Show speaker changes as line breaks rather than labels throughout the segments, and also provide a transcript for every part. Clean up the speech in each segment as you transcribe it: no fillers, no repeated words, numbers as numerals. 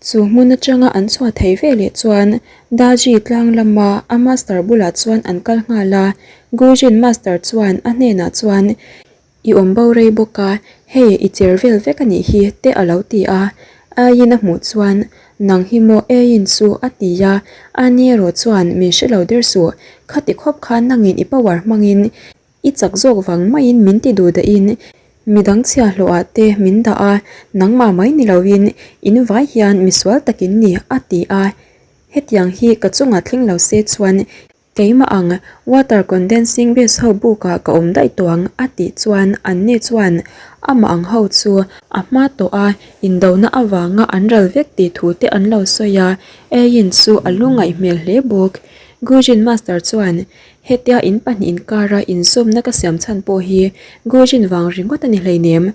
Chu hmun atanga an chhuah theih ve leh chuan Daji tlang lama a master bulah chuan an kal nghal a, Gujin master chuan a hnenah chuan I awm bo rei bawk a, hei i cher vel vek a nih hi te a lo ti a. Aiin a hmuh chuan nang hi maw Eiin chu a ti a, ani erawh chuan min hre lo der suh, khati khawp khan nangin i power hmangin I chak zawk vang maiin min ti duh dahin midang chhiahhlawhah te min dah a, nangmah mai ni loin in vai hian misual takin ni a ti a. Hetiang hi ka chungah thleng lo se chuan keimah ang water condensing base ho bukah ka awm daih tawh ang a tih chuan anni chuan amah ang ho chu a hma tawh a indona avanga an ral vek tih thu te an lo sawi a, Eiin chu a lungaih hmel hle bawk. Gujin master chuan Hetia in pahnih inkara inzawmna ka siam chhan pawh hi Gujin vang ringawt a ni hleinem.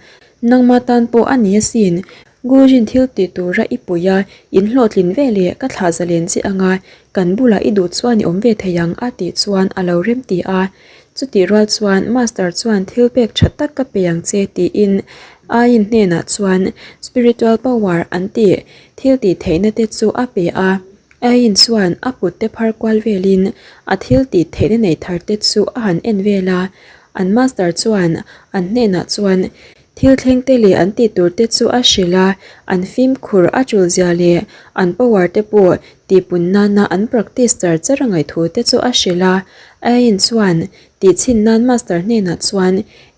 Nangma tan pawh a ni asin. Gujin thil tih tura i pui a, in hlawhtlin ve leh ka thlah zalen che anga kan bulah i duh chuan i awm ve thei ang a tih chuan a lo rem ti a. Chutih rual chuan Master chuan thil pek tha tak ka pe ang che tiin Ain hnenah chuan spiritual power an tih thil tih theihna te chu a pe a. Ain chuan a kut te phar kual velin a thil tih theihna nei thar te chu a han en vel a, an master chuan an hnenah chuan thil thleng te leh an tih tur te chu a hrilh a, an fimkhur a tul zia leh an power te pawh tihpun nana an practice char char a ngaih thu te chu a hrilh a. Ain chuan tih chhin nan master hnenah chuan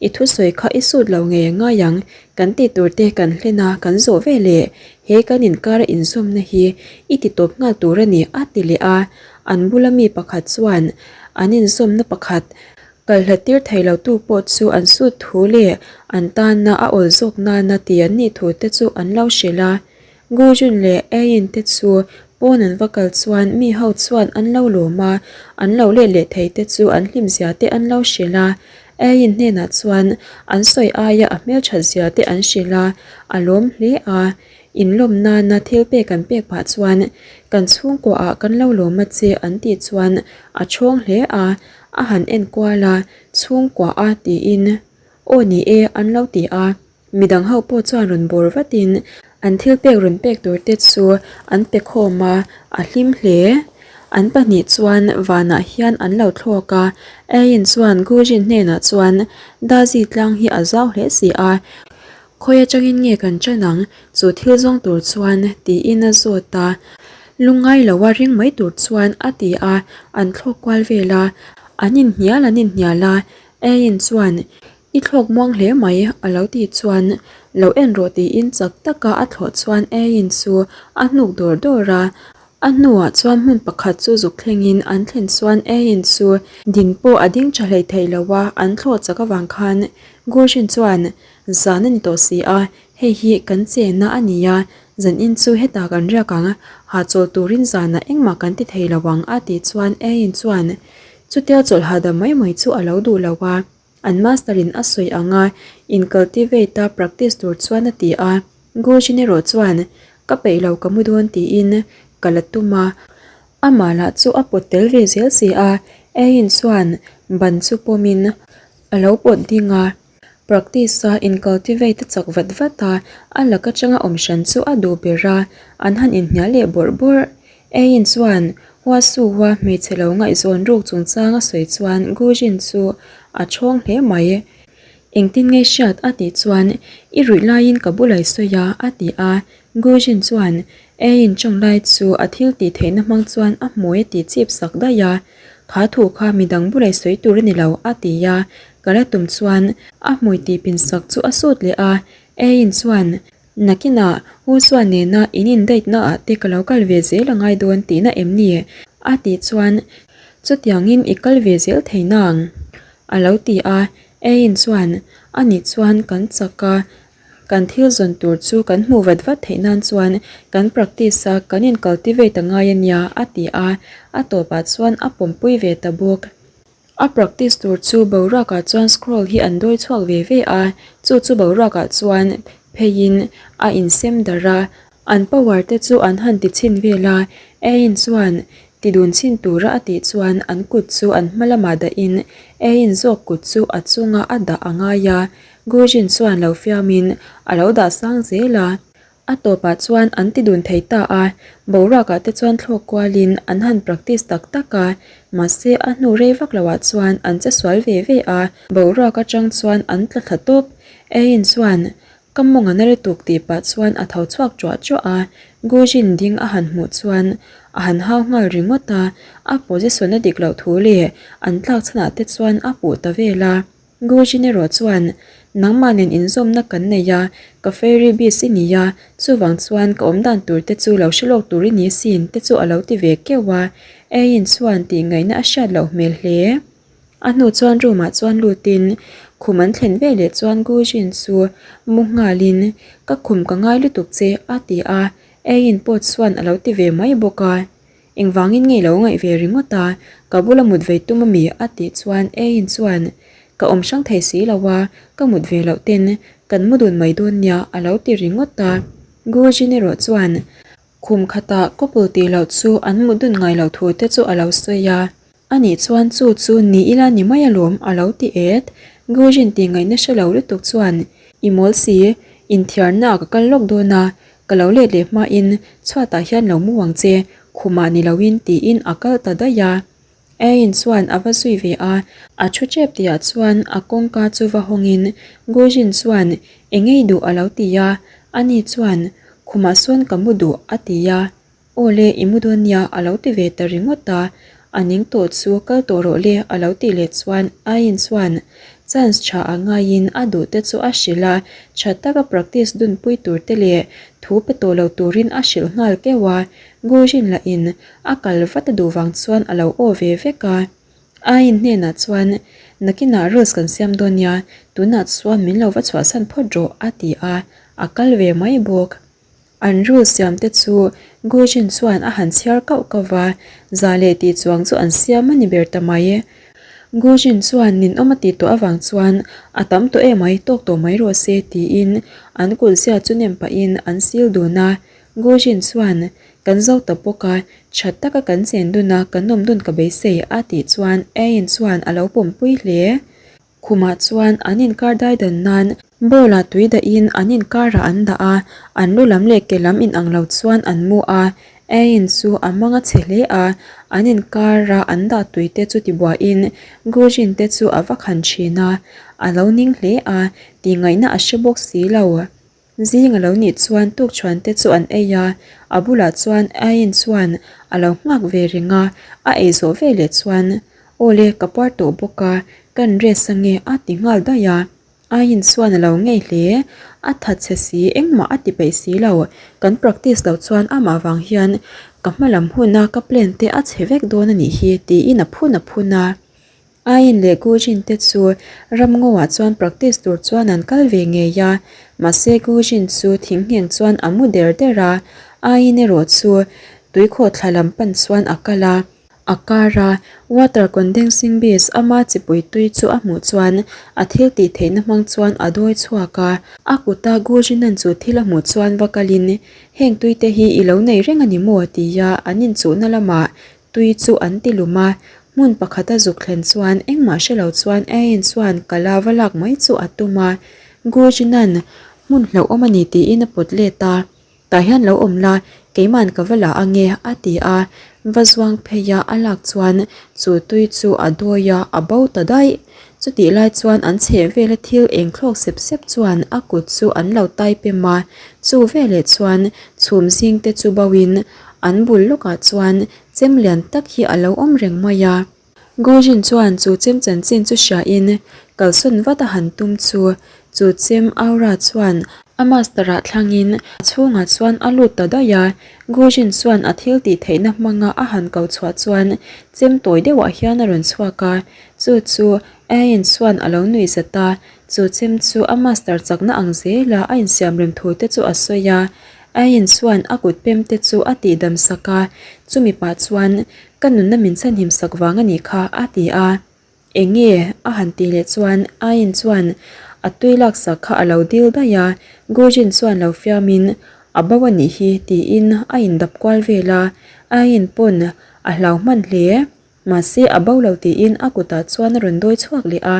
i thusawi kha i sut lo ngei a ngai ang, kan tih tur te kan hlen a kan zawh ve leh He kan inkara inzawmna hi i ti tawp nghal tur a ni, a ti leh a. An bula mi pakhat chuan an inzawmna pakhat kalhlat tir thei lotu pawh chu an sut thu leh an tana a awl zawk nana ti an nih thu te chu an lo hrilh a. Gujun leh Ayin te chu pawn an va kal chuan mi ho chuan an lo lawm a, an lo let leh thei te chu an hlimzia te an lo hrilh a. Ayin hnenah chuan an sawi aia a hmelthat zia te an hrilh a, a lawm hle a. Inlawm nana thil pek an pek pah chuan kan chhungkua ah kan lo lawm a che an tih chuan a chhawng hle a, a han en kual a, chhungkua a tiin aw ni e an lo ti a. Midang ho pawh chuan rawn bawr vatin an thil pek rawn pek tur te chu an pe khawm a, a hlim hle. An pahnih chuan vanah hian an lo thlawk a, Ain chuan Gujin hnenah chuan Dazi tlang hi a zau hle si a, khawi atangin nge kan ṭan ang chu thil zawng tur chuan tiin a zawt a, lungngai loa ring mai tur chuan a ti a, an thlawk kual vel a, an inhnial an inhnial a, Ain chuan I thlawk muang hle mai, a lo tih chuan lo en rawh tiin chak taka a thlawh chuan Ain chu a hnuk dawr dawr a. A hnuah chuan hmun pakhat chu zuk thlengin an thlen chuan Ain chu ding pawh a ding tha hlei thei lo a, an thlawh chak avang khan Gurjin chuan zan a ni tawh si a, hei hi kan chenna a ni a, zanin chu hetah kan riak ang, hahchawl turin zanah engmah kan ti thei lo ang a tih chuan Ain chuan chutia chawlh hahdam mai mai chu a lo duh lo a. An master in a sawi ang a, in cultivate a practice tur chuan a ti a. Gujin erawh chuan, Ka peih lo ka mu dawn tiin ka la tum a. Amah lah chu a pawt tel ve zel si a, Ain chuan ban chu pawmin a lo pawt ding a. Practice a in cultivate a chak vat vat a, a lak atanga awm hran chu a duh ber a, an han inhnial leh bawrh bawrh. Ain chuan Huasuhua hmeichhe lo ngaihzawn ruk chungchang a sawi chuan Gujin chu a chhawng hle mai. Engtin nge hriat a tih chuan i ruih laiin ka bulai sawi a a ti a. Gujin chuan Ain tawng lai chu a thil tih theihna hmang chuan a hmui a tih chip sak daih a. Kha thu kha midang bulai sawi tur a ni lo a ti a. Ka la tum chuan a hmui tih pin sak chu a sut leh a. Ain chuan Nakinah U Suan nena in indaihna ah te ka lo kal ve zel a ngai dawn tihna em ni? a tih chuan chutiangin i kal ve zel thei nang a lo ti a. Ein chuan ani chuan kan chak a, kan thil zawn tur chu kan hmuh vat vat theih nan chuan kan practice a, kan in cultivate a ngai a nia a ti a, a tawpah chuan a pawmpui ve ta bawk. A practice tur chu boruakah chuan scroll hi an dawi chhuak ve ve a, chu chu boruakah chuan pheiin a insem darh a, an power te chu an han ti chhin vel a, Ein chuan ti dun chhin tura a tih chuan an kut chu an hma lamah dahin Ein zawk kut chu a chunga a dah a ngai a, Gujin chuan lo fiamin a lo dah sang zel a. A tawpah chuan an ti dun thei ta a, boruakah te chuan thlawk kualin an han practice tak tak a, mahse a hnu rei vak loah chuan an che sual ve ve a, boruak atang chuan an tla thla tawp. Eiin chuan ka mawng a na lutuk tih pah chuan a tho chhuak ṭuah ṭuah a, Gujin ding a han hmuh chuan a han hau nghal ringawt a, a position a dik loh thu leh an tlak chhanah te chuan a puh ta vel a. Gujin erawh chuan, Nangmah nen inzawmna kan nei a, ka fairy beast i ni a, chuvang chuan ka awmdan tur te chu lo hre lawk tur i ni sin te chu a lo ti ve keuh a, Eiin chuan tih ngaihna a hriat loh hmel hle. A hnu chuan room ah chuan lutin khum an thlen ve leh chuan Gujin chu mu nghalin, Ka khum ka ngai lutuk che a ti a, Eiin pawh chuan a lo ti ve mai bawk a. Engvangin nge lo ngaih ve ringawt a, ka bula mut ve tum ami? a tih chuan Eiin chuan, Ka awm hrang thei si lo a, ka mut ve loh ten kan mu dun mai dawn nia a lo ti ringawt a. Gujin erawh chuan khum khatah couple tih loh chu an mut dun ngai loh thu te chu a lo sawi a. Anih chuan chu chu ni ila ni mai alawm a lo ti et. Gujin tih ngaihna hre lo lutuk chuan, I mawl si, inthiarna ah ka kal lawk dawn a, Ka lo let leh hmain chhuatah hian lo mu ang che, khumah ni loin tiin a kal ta daih a. Ain chuan a va zui ve a, a thu tep tihah chuan a kawngka chu va hawngin Gujin chuan eng ei duh a lo ti a, ani chuan khumah sawn ka mu duh a ti a. Aw le, i mu dawn nia a lo ti ve ta ringawt a, a ning tawh chu kal tawh rawh le a lo tih leh chuan Ain chuan chance tha a ngaiin a duh te chu a hrilh a, tha taka practice dunpui tur te leh thu pe tawh lo turin a hrilh nghal keuh a, Gujin lahin a kal vat a duh vang chuan a lo aw ve vek a. Ain hnenah chuan nakinah rules kan siam dawn nia, tunah chuan min lo va chhuahsan phawt rawh a ti a, a kal ve mai bawk. An rule siam te chu Gujin chuan a han chhiar kauh kauh va, za leh tih chuang chu an siam a ni ber ta mai. Gujin chuan ninawm a tih tawh avang chuan a tam tawh em ai tawk tawh mai rawh se tiin an kulh zia chu nem pahin an sil dun a. Gujin chuan kan zo ta bawk a, tha taka kan chen dun a kan awm dun ka beisei a tih chuan Ain chuan a lo pawmpui hle. Khumah chuan an inkar dai dan nan bowl ah tui dahin an inkarah an dah a, an lu lam leh ke lam inang lo chuan an mu a, Ain chu a mang a chhe hle a, an inkara an dah tui te chu tibuahin Gujin te chu a va khan thin a, a lo ning hle a, tihngaihna a hre bawk si lo. Zing a lo nih chuan tukchhuan te chu an ei a, a bulah chuan Ain chuan a lo nghak ve reng a, a ei zawh ve leh chuan Aw le ka puar tawh bawk a, kan rest ange a ti nghal daih a. Ain chuan a lo ngei hle, a that chhe si engmah a ti peih si lo, kan practice loh chuan amah vang hian ka hma lam huna ka plan te a chhe vek dawn a nih hi tiin a phun a phun a. Ain leh Gujin te chu ramngaw-ah chuan practice tur chuan an kal ve ngei a, mahse Gujin chu thingheng chuan a mu der der a, Ain erawh chu tuikhawhthla lam pan chuan a kal a. A kar a, water condensing base ama chipui tui chu a hmuh chuan a thil tih theihna hmang chuan a dawi chhuak a, a kuta Gujinan chu thil a hmuh chuan va kalin, Heng tui te hi i lo nei reng a ni maw? tia an inchuhna lamah Tui chu an ti lum a, hmun pakhata zuk thlen chuan engmah hre lo chuan Ain chuan kala va lak mai chu a tum a, Gujinan hmun hlauhawm a ni tiin a pawt let a, tah hian lo awm la, keiman ka va la ange a ti a, va zuang phei a a lak chuan chu tui chu a dawi a, a bo ta daih. Chutih lai chuan an chheh vela thil eng thlawk sep sep chuan a kut chu an lo tai pem a, chu veleh chuan chhum zing te chu bo in An bul lawkah chuan chem lian tak hi a lo awm reng mai a. Gujin chuan chu chem chanchin chu hriain kalsawn vat a han tum chu, chu chem aura chuan a master ah thlangin a chhungah chuan a lut ta daih a. Gujin chuan a thil tih theihna hmanga a han ko chhuah chuan chem tawi deuhah hian a rawn chhuak a, chu chu Ain chuan a lo nuih zat a, chu chem chu a master chakna ang zela a insiam rem thu te chu a sawi a. Ain chuan a kut pem te chu a tih dam sak a, chumi pah chuan ka nunna min chhanhim sak vang a nih kha a ti a. Eng nge? a han tih leh chuan Ain chuan a tui lak sak kha a lo dil daih a, Gujin chuan lo fiamin a bo a nih hi tiin a indap kual vel a, Ain pawn a hlau hman hle. Mahse a bo lo tiin a kutah chuan a rawn dawi chhuak leh a,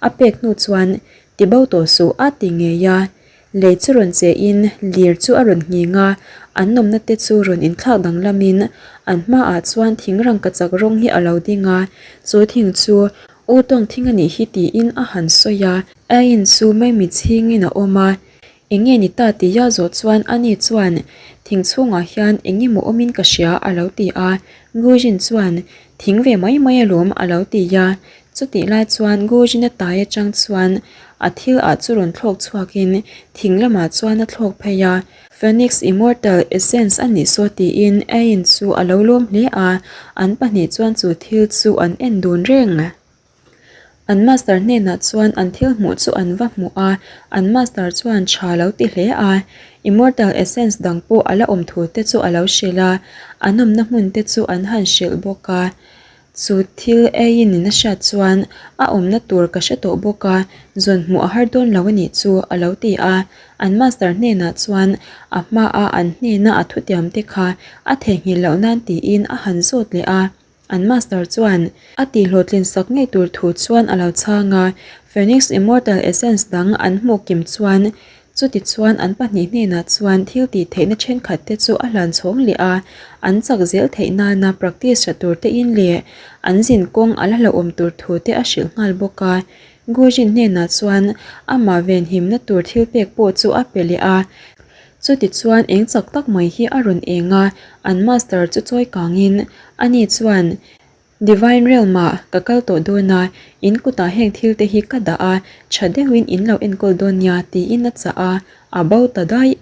a pek hnu chuan ti bo tawh suh a ti ngei a. Lei chu rawn che in lir chu a rawn nghing a, an nawmna te chu rawn inthlak danglam in an hmaah chuan thing rangkachak rawng hi a lo ding a, chu thing chu U tawng thing a nih hi tiin a han sawi a. A in chu maimi chhing in a awm a, eng nge ni ta tih a zawh chuan ani chuan thing chhungah hian eng emaw awmin ka hria a lo ti a, Gujin chuan thing ve mai mai alawm a lo ti a, Chutih lai chuan Gujina tai atang chuan a thil ah chu rawn thlawk chhuakin thing lamah chuan a thlawk phei a, Phoenix Immortal Essence a nih saw tiin Ain chu a lo lawm hle a, an pahnih chuan chu thil chu an en dun reng. An master hnenah chuan an thil hmuh chu an va hmuh a, an master chuan tha lo ti hle a, Immortal Essence dang pawh a la awm thu te chu a lo hrilh a, an awmna hmun te chu an han hrilh bawk a. Chu thil eiin in a hriat chuan a awmna tur ka hre tawh bawk a, zawn hmuh a har dawn lo a nih chu a lo ti a. An master hnenah chuan a hmaa an hnena a thutiam te kha a theihnghilh loh nan tiin a han zawt leh a. An master chuan a tihhlawhtlin sak ngei tur thu chuan a lo chhang a, Phoenix Immortal Essence dang an hmuh kim chuan Chutichuan an pahnih hnenah chuan thil tih theihna thenkhat te chu a hlan chhawng leh a, an chak zel theih nana practice tha tur te in leh an zin kawng a la hlauhawm tur thu te a hrilh nghal bawk a. Gujin hnenah chuan amah venhimna tur thil pek pawh chu a pe leh a. Chutichuan eng chak tak mai hi a rawn eng a, an master chu chawi kangin ani chuan Divine Realm ah ka kal tawh dawn a, in kutah heng thil te hi ka dah a, tha deuhin in lo enkawl dawn nia tiin a chah a, a bo ta daih.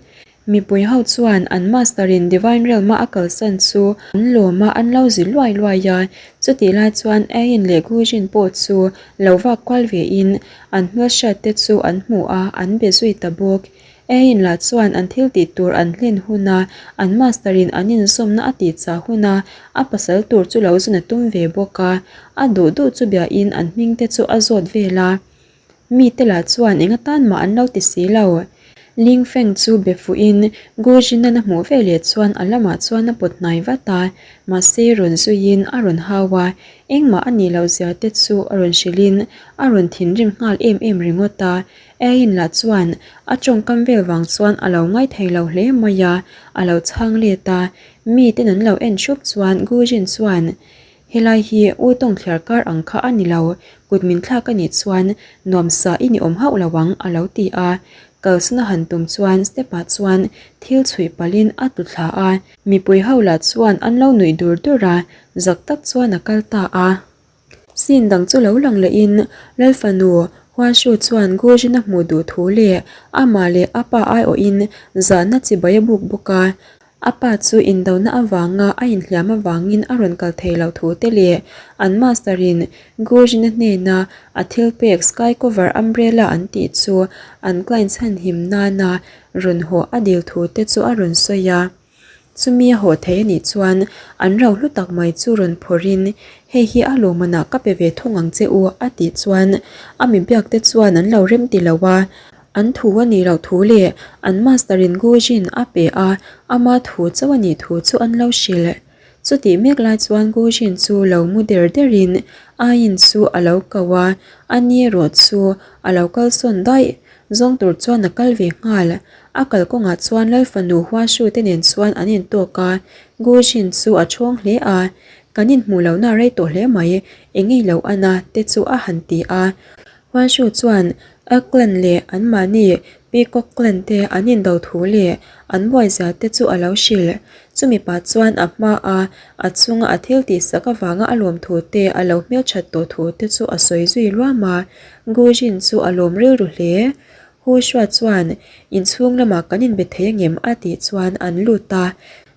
Mipui ho chuan an Master in Divine Realm a a kalsan chu an lawm a, an lo zi luai luai a, chutih lai chuan Ain leh Gujin pawh chu lo vak kual ve in an hmelhriat te chu an hmu a, an be zui ta bawk. Ein lah chuan an thil tih tur an hlen huna an master in an inzawmna a tih chah huna a pasal tur chu lo zun a tum ve bawk a, a duh duh chu biahin an hming te chu a zawt vel a. Mite lah chuan eng atan mah an lo ti si lo. Ling Feng chu be fuhin Gu Jinan a hmuh veleh chuan a lamah chuan a pawt hnai vat a, mahse rawn zuiin a rawn hau a, engmah a nih loh zia te chu a rawn hrilhin a rawn thinrim nghal em em ringawt a. Ein lah chuan a tawngkam vel vang chuan a lo ngaithei lo hle mai a, a lo chhang let a, miten an lo en thup chuan Gujin chuan Helai hi U tawng thliar kar ang kha a ni lo, kut min thlak a nih chuan nuamsa i ni awm hauh lo ang a lo ti a, kalsan a han tum chuan step ah chuan thil chhuih palhin a tlu thla a, mipui ho lah chuan an lo nuih dur dur a, zak tak chuan a kal ta a. Scene dang chu lo lang lehin Lalfanu Huashu chuan Gujin a hmuh duh thu leh amah leh a pa aiawhin zahna chibai a buk bawk a. A pa chu indona avanga a inhliam avangin a rawn kal thei lo thu te leh an master in Gujin-a hnena a thil pek sky cover umbrella an tih chu an client chhanhim nana rawn haw a dil thu te chu a rawn sawi a. Chumi a haw thei a nih chuan an ro hlu tak mai chu rawn phawrhin hei hi a lawmmanah ka pe ve thung ang che u a tih chuan a mi biak te chuan an lo rem ti lo a, an thu a nih loh thu leh an master in Gujin a pe a, ama thu chauh a nih thu chu an lo hrilh. Chutih mek lai chuan Gujin chu lo mu der derin Ain chu a lo ko a, a ni erawh chu a lo kalsawn daih. Zawng tur chuan a kal ve nghal. A kalkawngah chuan Lal fanu Huashu te nen chuan an intawk a, Gu Jin chu a chhawng hle a, Kan inhmuh lohna a rei tawh hle mai, eng ngei lo ana te chu a han ti a. Huashu chuan A clan leh anmahni Peacock clan te an indo thu leh an buaizia te chu a lo hrilh. Chumi pah chuan a hma a, a chunga a thil tihsak avanga a lawm thu te a lo hmelthat tawh thu te chu a sawi zui luam a, Gu Jin chu a lawm rilru hle. Hu Hruat chuan, Inchhung lamah kan inbe thei angem? a tih chuan an lut a.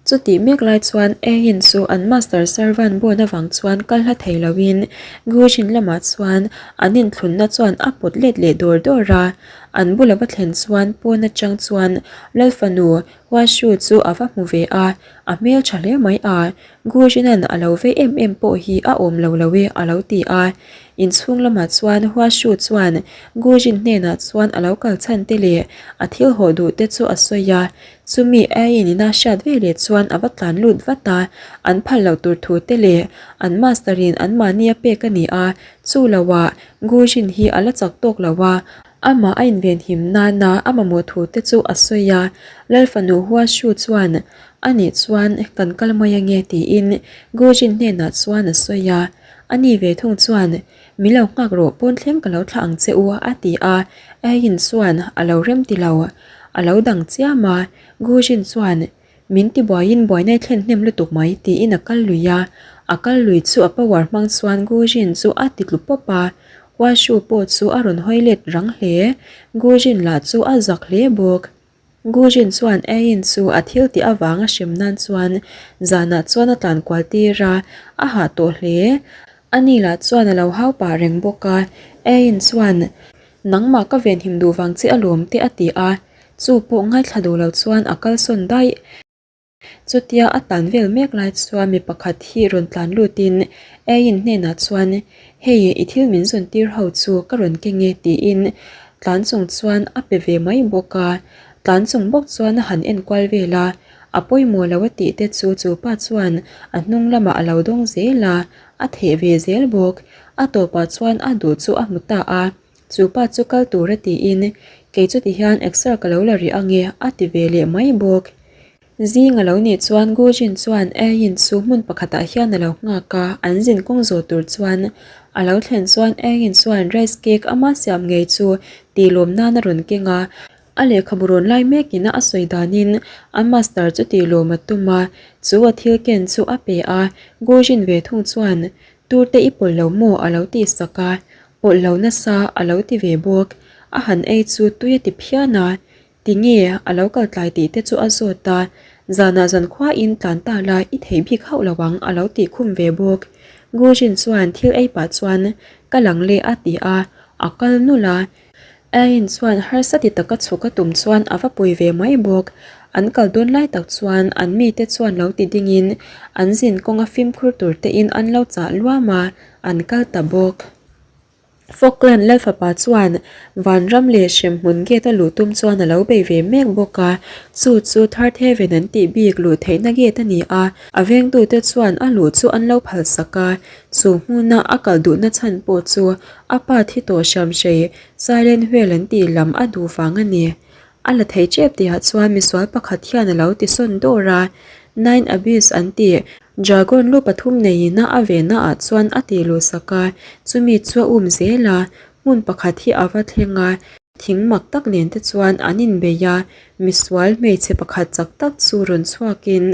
Chutih mek lai chuan Ain chu an master servant bawn avang chuan kal hla thei loin Gu Jin lamah chuan an inthlunna chuan a pawt let leh dawr dawr a. An bula va thlen chuan pawn atang chuan Lalfanu Hua Shu chu a va hmu ve a, a hmeltha hle mai a. Gujina'n a lo vei em em pawh hi a awm lo lo e a lo ti a. Inchhung lamah chuan Hua Shu chuan Gujin hnenah chuan a lo kal chhan te leh a thil haw duh te chu a sawi a. Chumi aiin ina hriat ve leh chuan a va tlan lut vat a, an phal loh tur thu te leh an master in anmahni a pek a ni a, chu loah Gujin hi a la chak tawk lo a. Amah a invenhim nana a mamawh thu te chu a sawi a, Lal fanu Hua Shu chuan a nih chuan kan kal mai ange tiin Gu Jin hnenah chuan a sawi a, ani ve thung chuan Min lo nghak rawh pawn thleng ka lo thlah ang che u a ti a, Ayin chuan a lo rem ti lo, a lo dang chiam a, Gu Jin chuan Min ti buaiin buaina i thlen hnem lutuk mai tiin a kal lui a, a kal lui chu a power hmang chuan Gu Jin chu a ti tlu pawp a, Hua Shu pawh chu a rawn hawi let rang hle, Gu Jin lah chu a zak hle bawk. Gu Jin chuan Ayin chu a thil tih avanga hrem nan chuan zanah chuan a tlan kual tir a, a hah tawh hle. Ani lah chuan a lo hau pah reng bawk a, Ayin chuan Nangmah ka venhim duh vang che alawm te a ti a, Chu pawh ngaithla duh lo chuan a kalsawn daih. Chutia a tlan vel mek lai chuan mi pakhat hi rawn tlan lutin Ain hnenah chuan, Hei i thil min zawn tir ho chu ka rawn keng e tiin tlan chung chuan a pe ve mai bawk a. Tlan chung bawk chuan a han enkual vel a, a pawimawh lo a tih te chu chu pa chuan a hnung lamah a lo dawng zel a, a theh ve zel bawk. A tawpah chuan a duh chu a hmu ta a. Chu pa chu kal tur a tiin, Kei chu tihian exer ka lo la rih ange a ti ve leh mai bawk. Zing a lo nih chuan Gu Jin chuan Ayin chu hmun pakhatah hian a lo nghak a, an zin kawng zawh tur chuan a lo thlen chuan Ayin chuan rice cake ama siam ngei chu tih lawm nan a rawn keng a, a lehkhabu rawn lai mekin a sawi danin an master chu tih lawm a tum a, chu a thil ken chu a pe a, Gu Jin ve thung chuan Tur te i pawlh lo maw a lo tih sak a, Pawlh lo nasa a lo ti ve bawk. A han ei chu tui a ti phian a, tinge a lo kal tlai tih te chu a zawt a, zanah zankhua in tlan ta la i thei bik hauh lo ang a lo tih khum ve bawk. Gu Jin chuan thil ei pah chuan ka lang leh a ti a, a kal nulh a. Ain chuan harsa ti taka chhuk a tum chuan a va pui ve mai bawk. An kal dawn lai tak chuan an mite chuan lo ti dingin an zin kawnga fimkhur tur te in an lo chah luam a, an kal ta bawk. Falkland Lalfapa chuan Vanram leh Hremhmun gate a luh tum chuan a lo bei ve mek bawk a, chu chu Third Heaven an tih bik luh theihna gate a ni a, a vengtute chuan a luh chu an lo phalsak a, chu hmuna a kal duhna chhan pawh chu a pa thi tawh hriamhrei Silent Whale an tih lam a duh vang a ni. A la thei tep tihah chuan misual pakhat hian a lo ti sawn dawr a, Nine Abyss an tih Dragon lu pathum neiin a vehna ah chuan a ti luh sak a, chumi chu a um zel a, hmun pakhat hi a va thleng a, thing mak tak nen te chuan an inbei a, misual hmeichhe pakhat chak tak chu rawn chhuakin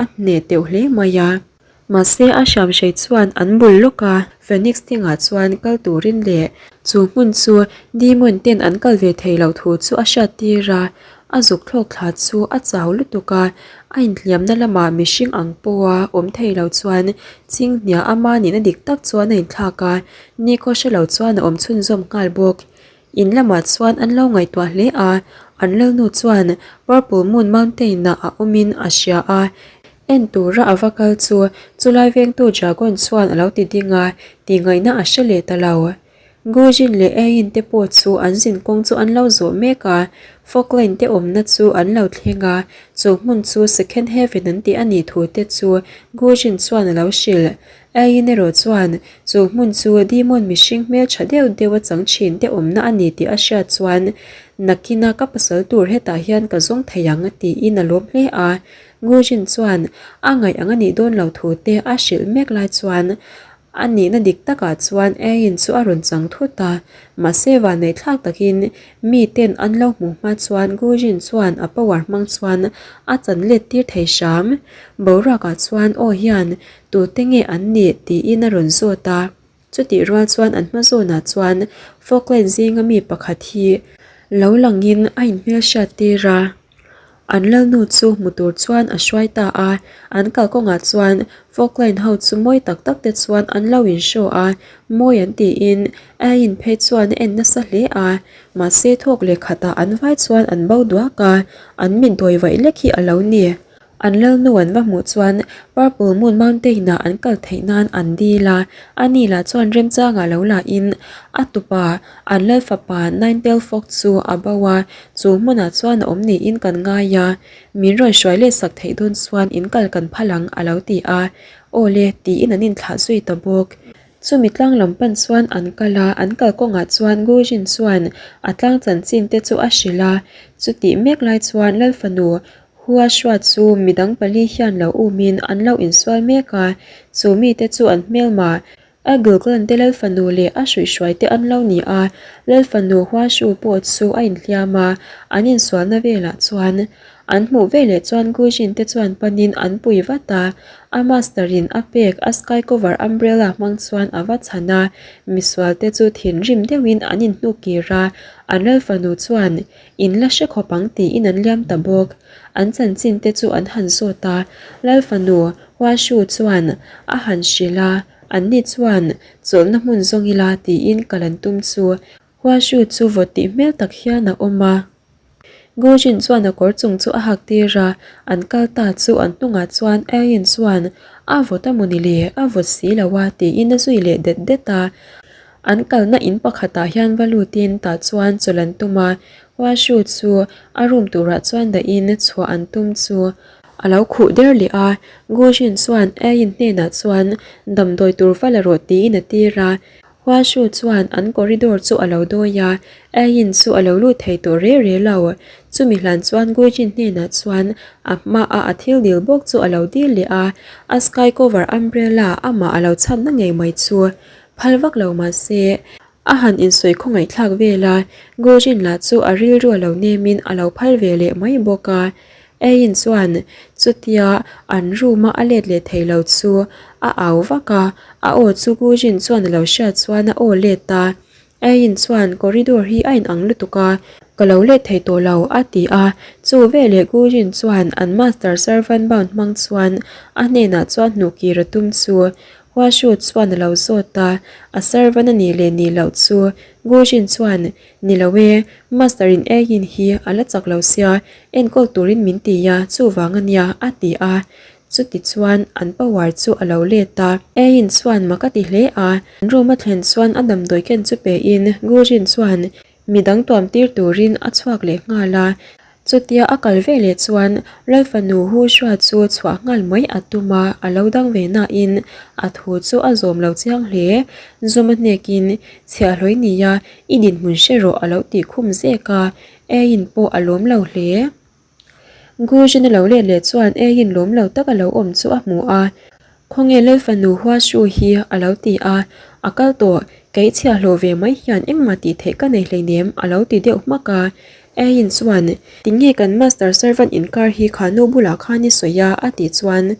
a hneh teuh hle mai a. Mahse a hriamhrei chuan an bul lawk a, Phoenix thingah chuan kal turin leh chu hmun chu demon ten an kal ve thei loh thu chu a hriat tir a, A zuk thlawk thla chu a chau lutuk a, a inhliamna lamah mihring ang pawha awm thei lo chuan Chinghnia ama nihna dik tak chuan a inthlak a, nikhaw hre lo chuan a awm chhunzawm nghal bawk. In lamah chuan an lo ngaihtuah hle a, an lalnu chuan Purple Moon Mountain-ah a awmin a hria a, en tura a va kal chu chulai vengtu Dragon chuan a lo ti ding a, tihngaihna a hre leh ta lo. Gujin leh Ain te pawh chu an zin kawng chu an lo zawh mek a, Falkland te awmna chu an lo thleng a, chu hmun chu Second Heaven an tih a nih thu te chu Gujin chuan a lo hrilh. Ain erawh chuan chu hmun chu demon mihring hmeltha deuh deuh a chang thin te awmna a ni tih a hriat chuan nakina ka pasal tur hetah hian ka zawng thei ang tiin a lawm hle a. Gujin chuan a ngaih ang a nih dawn lo thu te a hrilh mek lai chuan A nihna dik takah chuan Ain chu a rawn chang thut a, mahse vanneihthlak takin mi ten an lo hmuh hma chuan Gujin chuan a power hmang chuan a chan let tir thei hram. Boruakah chuan aw hian tute nge an nih tiin a rawn zawt a, chutih rual chuan an hma zawnah chuan Falkland zinga mi pakhat hi lo langin a inhmelhriat tir a. An lalnu chu hmu tur chuan a hruai ta a, an kalkawngah chuan Falkland ho chu mawi tak tak te chuan an lo in show a, mawi an tiin Ain phei chuan a en nasa hle a, mahse thawk leh khatah an vai chuan an bo duak a, an mit dawi vaih lek hi a lo ni. An lalnu an va hmuh chuan Purple Moon Mountain ah an kal theih nan an dil a, ani lah chuan remchangah lo la in a tupa an lal fapa Ninetail Fox chu a bo a, chu hmunah chuan a awm niin kan ngai a, min rawn hruai let sak theih dawn chuan in kal kan phal ang a lo ti a, aw le tiin an inthlah zui ta bawk. Chumi tlang lam pan chuan an kal a, an kal kawngah chuan Gujin chuan a tlang chanchin te chu a hrilh a. Chutih mek lai chuan Lalfanu Hua Hruat chu midang pali hian lo umin an lo insual mek a, chu mite chu an hmelma A Gilglan te Lalfanu leh a hruihhruai te an lo ni a, Lalfanu Huashu pawh chu a inhliam a, an insualna velah chuan an hmuh veleh chuan Gujin te chuan panin an pui vat a, a master in a pek a sky cover umbrella hmang chuan a va chhan a, misual te chu thinrim deuhin an inhnuk kir a, an Lalfanu chuan in la hre khawp ang tiin an liam ta bawk. An chanchin te chu an han zawt a, Lalfanu Huashu chuan a han hrilh a, anni chuan chawlhna hmun zawng ila tiin kal an tum chu Huashu chu vawt tih hmel tak hian a awm a. Gujin chuan a kawr chung chu a hak tir a, an kal ta chu an hnungah chuan Ayin chuan a vawt a mawni le, a vawt si lo a tiin a zui leh det det a. An kalna in pakhatah hian va lutin tah chuan chawlh an tum a, Huashu chu a room turah chuan dahin chhuah an tum chu A lo khuh der leh a, Gujin chuan Ayin hnenah chuan damdawi tur va la rawh tiin a tir a. Huashu chuan an corridor chu a lo dawi a, Ayin chu a lo lut thei tawh re re lo. Chumi hlan chuan Gujin hnenah chuan a hmaah a thil dil bawk chu a lo dil leh a, a sky cover umbrella amah a lo chhanna ngei mai chu phal vak lo mah se A han insawi khawngaihthlak vel a, Gujin lah chu a rilru a lo nemin a lo phal ve leh mai bawk a. Ain chuan chutia an room a a let leh thei lo chu a au vak a, a aw chu Gujin chuan a lo hriat chuan a aw let a. Ain chuan corridor hi a inang lutuk a, ka lo let thei tawh lo a ti a. Chu veleh Gujin chuan an master servant bound hmang chuan a hnenah chuan hnuhkir a tum chu Huashu chuan a lo zawt a, a servant a nih leh nih loh chu Gujin chuan, Ni lo e, Master in Ayin hi a la chak lo sia, enkawl turin min ti a, chuvang a nia, a ti a. Chuti chuan an power chu a lo let a. Ayin chuan mak a ti hle a, an room a thlen chuan a damdawi ken chu pe in Gujin chuan Midang tuam tir turin a chhuak leh nghal a, chutia a kal ve leh chuan Lalfanu Hu Hruat chu chhuah nghal mai a tum a, a lo dang ve nain a thu chu a zawm lo chiang hle. Zawm a hnekin chhiahhlawi nia i dinhmun hre rawh a lo tih khum zek a, Ain pawh a lawm lo hle. Gujin a lo let leh chuan Ain lawm lo tak a lo awm chu a hmu a, Khawnge Lalfanu Huashu hi a lo ti a, a kal tawh, kei chhiahhlawh ve mai hian engmah tih theih ka nei hleinem a lo ti deuh hmak a. Ain chuan, Tinge kan master servant inkar hi kha nu bulah khan i sawi a a tih chuan,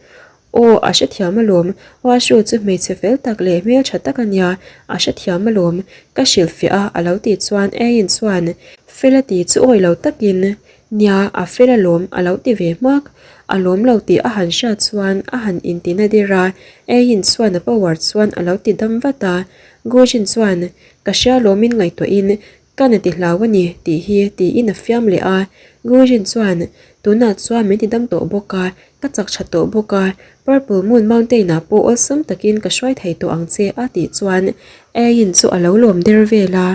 Aw, a hrethiam alawm, Huashu chu hmeichhe fel tak leh hmeltha tak a nia, a hrethiam alawm, ka hrilhfiah a a lo tih chuan Ain chuan, Fel a ti chu awi lo takin, Nia, a fel alawm, a lo ti ve hmak. A lawm lo tih a han hriat chuan a han inti na der a, Ain chuan a power chuan a lo ti dam vat a. Gujin chuan, Ka hria lawmin ngaihtuahin ka na ti hlau a ni tih hi tiin a fiam leh a. Gujin chuan, Tunah chuan min ti dam tawh bawk a, ka chak tha tawh bawk a, Purple Moon Mountain ah pawh awlsam takin ka hruai thei tawh ang che a tih chuan Ain chu a lo lawm der vel a.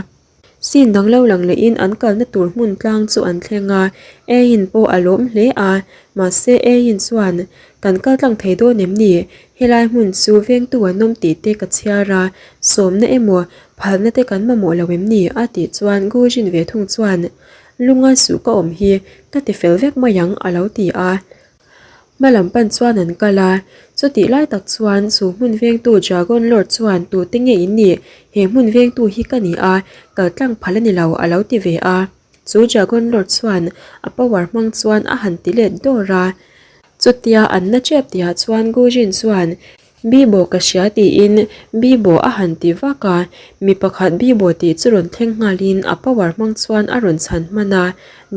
Scene dang lo lang lehin an kalna tur hmun tlang chu an thleng a, Ain pawh a lawm hle a, mahse Ain chuan, Kan kal tlang thei dawn em ni? Helai hmun chu vengtu an awm tih te ka chhiar a, sawmna emaw phalna te kan mamawh lo em ni? a tih chuan Gujin ve thung chuan, Lunga suh ka awm hi, ka ti fel vek mai ang a lo ti a. Hma lam pan chuan an kal a, chutih lai tak chuan chu hmun vengtu Dragon Lord chuan tute nge in nih, he hmun vengtu hi ka ni a, kal tlang phal a ni lo a lo ti ve a. Chu Dragon Lord chuan a power hmang chuan a han ti let dawr a. Chutia an na tep tihah chuan Gujin chuan Bibo ka hria tiin Bibo a han ti vak a, mi pakhat Bibo tih chu rawn thleng nghalin a power hmang chuan a rawn chhan hman a,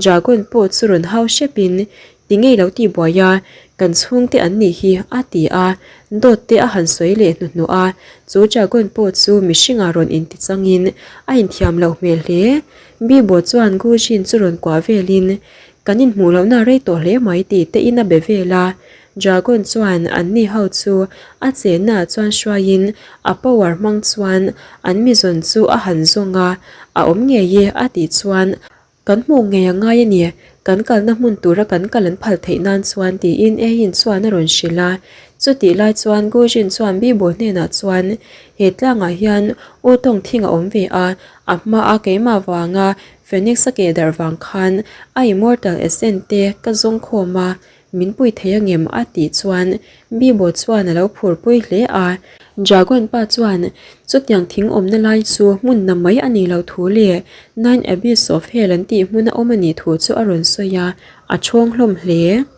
Dragon pawh chu rawn hau hrepin ti ngei lo tih buai a, kan chhungte an nih hi a ti a, dawt te a han sawi leh hnuhnuh a, chu Dragon pawh chu mihringah rawn inti changin a inthiam loh hmel hle. Bibo chuan Gujin chu rawn kuah velin kan inhmuh lohna rei tawh hle mai tih te in a be vel a, Dragon chuan anni ho chu a chenna chuan hruaiin a power hmang chuan an mizawn chu a han zawng a, a awm ngei e a tih chuan kan hmuh ngei a ngai a ni, kan kalna hmun tura kan kal an phal theih nan chuan tiin Ain chuan a rawn hrilh a. Chutih lai chuan Gujin chuan Bibo hnenah chuan, He tlangah hian U tawng thing a awm ve a, a hmaa keimah vanga Phoenix a keh darh vang khan a immortal essence te ka zawng khawm a, min pui thei angem a tih chuan Bibo chuan a lo phurpui hle a. Dragon pa chuan chutiang thing awmna lai chu hmun na mai a nih loh thu leh Nine Abyss of Hell an tih hmun a awm a nih thu chu a rawn sawi a, a chhawng hlawm hle.